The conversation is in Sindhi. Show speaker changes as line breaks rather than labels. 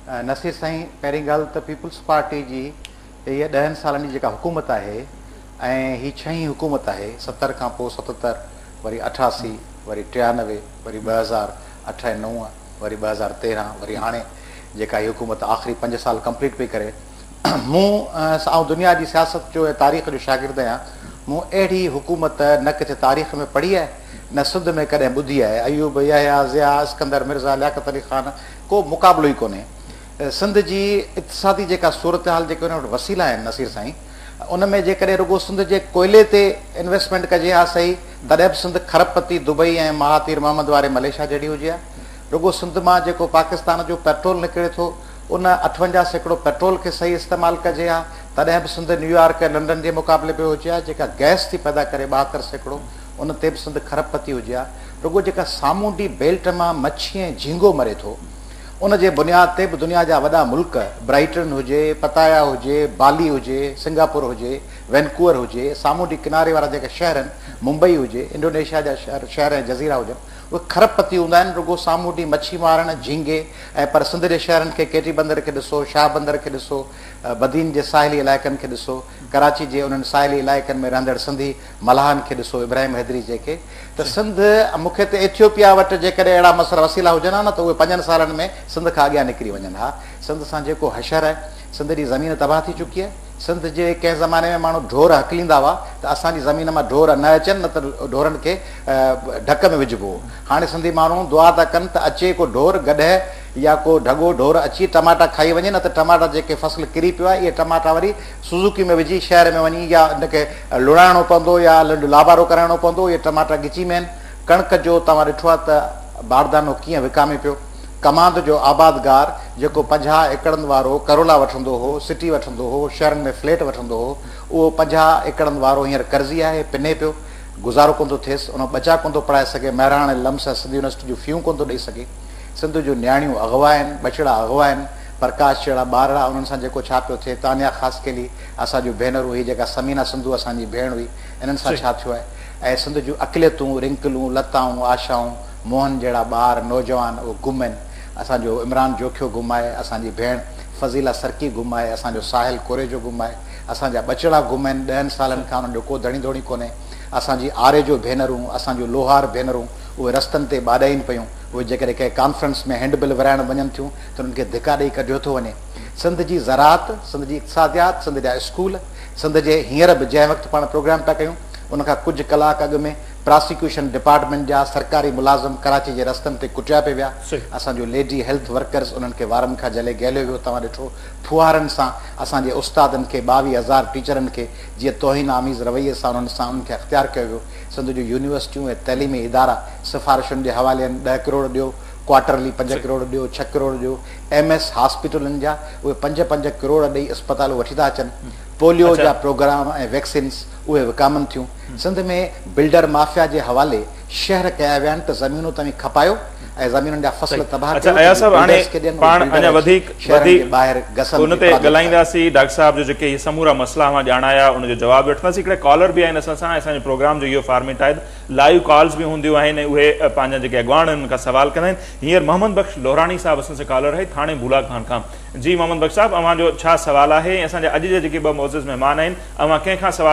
نصير سائين پهرين ڳالهه ته پيپلز پارٽي جي هيء ڏهن سالن جي جيڪا حڪومت آهي ۽ هي ڇهين حڪومت آهي 70 کان پوء 77 وري 88 وري 93 وري 2008 ۽ 9 وري 2013 وري هاڻي جيڪا هي حڪومت آخري پنج سال ڪمپليٽ پئي ڪري. مون آئون دنيا جي سياست جو ۽ تاريخ جو شاگرد آهيان مون اهڙي حڪومت نه ڪٿي تاريخ ۾ پڙهي آهي نه سنڌ ۾ ڪڏهن ٻڌي آهي. ايوب، يحيٰ، ضياء، اسڪندر مرزا، لياقت علي خان ڪو مقابلو ئي ڪونهي. سنڌ جي اقتصادي جيڪا صورتحال جيڪي ان وٽ وسيلا آهن نصير سائين ان ۾ جيڪڏهن رڳو سنڌ جي ڪوئلي تي انويسٽمينٽ ڪجي ها سهي تڏهن به سنڌ کرب پتي دبئي ۽ مهاتير محمد واري مليشيا جهڙي هجي ها. رڳو سنڌ مان جيڪو پاڪستان جو پيٽرول نڪري ٿو ان 58% پيٽرول کي صحيح استعمال ڪجي ها تڏهن به سنڌ نيويارڪ ۽ لنڊن جي مقابلي ۾ هجي ها. جيڪا گئس ٿي پيدا ڪري 72% ان تي به سنڌ کرب پتي هجي ها. رڳو جيڪا سامونڊي بيلٽ مان مڇي ۽ جهينگو مري ٿو ان جي بنياد تي به دنيا جا وڏا ملڪ برائيٽن هجي، پتايا هجي، بالي هجي، سنگاپور هجي، وينڪوئر هجي، سامونڊي ڪناري وارا جيڪي شهر آهن، ممبئي هجي، انڊونيشيا جا شهر شهر ۽ جزيرا هجن، اهي کرب پتي هوندا آهن، رڳو سامونڊي مڇي مارڻ، جهينگي ۽ پر سنڌ جي شهرن کي ڪيٽي بندر کي ڏسو، شاهه بندر کي ڏسو، بدين جي ساحلي علائقن کي ڏسو، ڪراچي جي انهن ساحلي علائقن ۾ رهندڙ سنڌي ملاحن کي ڏسو، ابراهيم حيدري جيڪي ته سنڌ مون کي ته ايٿيوپيا وٽ جيڪڏهن اهڙا مسئلا وسيلا هجن ها نه ته اهي پنجن سالن ۾ سنڌ کان اڳيان نڪري وڃن ها. سنڌ سان جيڪو حشر آهي، سنڌ جي زمين تباهه ٿي چڪي آهي. سنڌ جي ڪنهن زماني ۾ ماڻهو ڍور هڪليندا هئا ته اسان جي زمين مان ڍور نه اچن نه ته ڍورن کي ڍڪ ۾ وجهبو هو. هاڻي سنڌي ماڻهو دعا ٿا ڪن ته اچي ڪو ڍور، گڏهه يا ڪو ڍڳو ڍور اچي ٽماٽا کائي وڃي نه ته ٽماٽا جيڪي فصل ڪري پيو آهي اهي ٽماٽا وري سوزوڪي ۾ وجهي شهر ۾ وڃي يا ان کي لڻائڻو پوندو يا لنڊ لابارو ڪرائڻو پوندو. اهي ٽماٽا ڳچي ۾ آهن. ڪڻڪ جو توهان ڏٺو آهي ته باردانو ڪيئن وڪامي پيو. ڪماند جو آبادگار جيڪو 50 ايڪڙن وارو ڪرولا وٺندو هو، سٽي وٺندو هو، شهرن ۾ فليٽ وٺندو هو، اهو 50 ايڪڙن وارو هينئر قرضي آهي، پني پيو، گذارو ڪونه ٿو ٿئيس، ان ٻچا ڪونه ٿو پڙهائي سگهي، مهراڻ ۽ لمس ۽ سنڌ يونيورسٽي جون فيون ڪونه ٿو ڏئي سگهي. سنڌ جون نياڻيون اغوا آهن، ٻچڙا اغوا آهن، پرڪاش جهڙا ٻارڙا انهن سان جيڪو ڇا پيو ٿئي، تانيا خاصخيلي اسان جون ڀينرون هي جيڪا ثمينه سنڌو اسان جي ڀيڻ هئي انهن سان ڇا ٿيو آهي ۽ سنڌ جون اقليتون رنڪلون، لتائون، آشائون، موهن جهڙا ٻار، نوجوان اهي گم آهن، اسان جو عمران جوکيو گم آهي، اسان جي ڀيڻ فضيلا سرڪي گم آهي، اسان جو ساحل ڪوريجو گم آهي، اسان جا ٻچڙا گم آهن، ڏهن سالن کان انهن جو ڪو ڌڻي ڌوڻي ڪونهي، اسان جي آريجو ڀينرون، اسان جون لوهار ڀينرون اهي رستن تي ٻاڏائين پيون، اهي جيڪڏهن ڪنهن ڪانفرنس ۾ هينڊ بل ورهائڻ وڃن ٿيون ته انهن کي ڌڪا ڏئي ڪڍيو ٿو وڃي. سنڌ جي زراعت، سنڌ جي اقتصاديات، سنڌ جا اسڪول، سنڌ جي هينئر به جنهن وقت پاڻ پروگرام پيا ڪيون ان کان ڪجهه ڪلاڪ اڳ ۾ پراسيڪيوشن ڊپارٽمينٽ جا سرڪاري ملازم ڪراچي جي رستن تي ڪٽيا پئي ويا، اسان جو ليڊي هيلٿ ورڪرز انهن کي وارن کان جهلي گهليو ويو، توهان ڏٺو ڦوهارن سان اسان جي استادن کي 22 هزار ٽيچرن کي جيئن توهين آميز رويي سان انهن سان انهن کي اختيار ڪيو ويو، سنڌ جون يونيورسٽيون ۽ تعليمي ادارا سفارشن جي حوالي آهن، 10 ڪروڙ ڏيو، ڪوارٽرلي 5 ڪروڙ ڏيو، 6 ڪروڙ ڏيو، ايم ايس هاسپيٽلن جا اهي 5 5 ڪروڙ ڏئي اسپتالون وٺي ٿا اچن، پوليو جا پروگرام ۽ ويڪسينس اهي وڪامن ٿيون، سنڌ ۾ بلڊر مافيا جي حوالي شهر ڪيا ويا آهن ته زمينون توهين کپايو ۽ زمينن جا فصل تباهه
اڇا
ڪيو ته
اياز
جيئن
صاحب هاڻي
بلڊرز کي ڏين اهي
پاڻ
بلڊر
اڃا
اچي
وڌيڪ
شهرن جي
وڌيڪ
ٻاهر گسن
ان
تي
تي
پراجيڪٽ ٺاهين.
ڳالهائينداسين ڊاڪٽر صاحب جو جيڪي هي سمورا مسئلا اوهان ڄاڻايا ان جو جواب به وٺنداسين هڪڙا ڪالر به آهن اسان سان ۽ اسان جي پروگرام جو اهو فارميٽ آهي ته لائيو ڪالز به هونديون آهن ۽ اهي پنهنجا جيڪي اڳواڻ آهن انهن کان سوال ڪندا آهن هينئر محمد بخش لوهراڻي صاحب اسان سان ڪالر آهي ٿاڻي بولا خان کان جي محمد بخش صاحب اوهان جو ڇا سوال آهي ۽ اسان جا اڄ جا جيڪي ٻه معزز مهمان آهن اوهان ڪنهن کان سوال.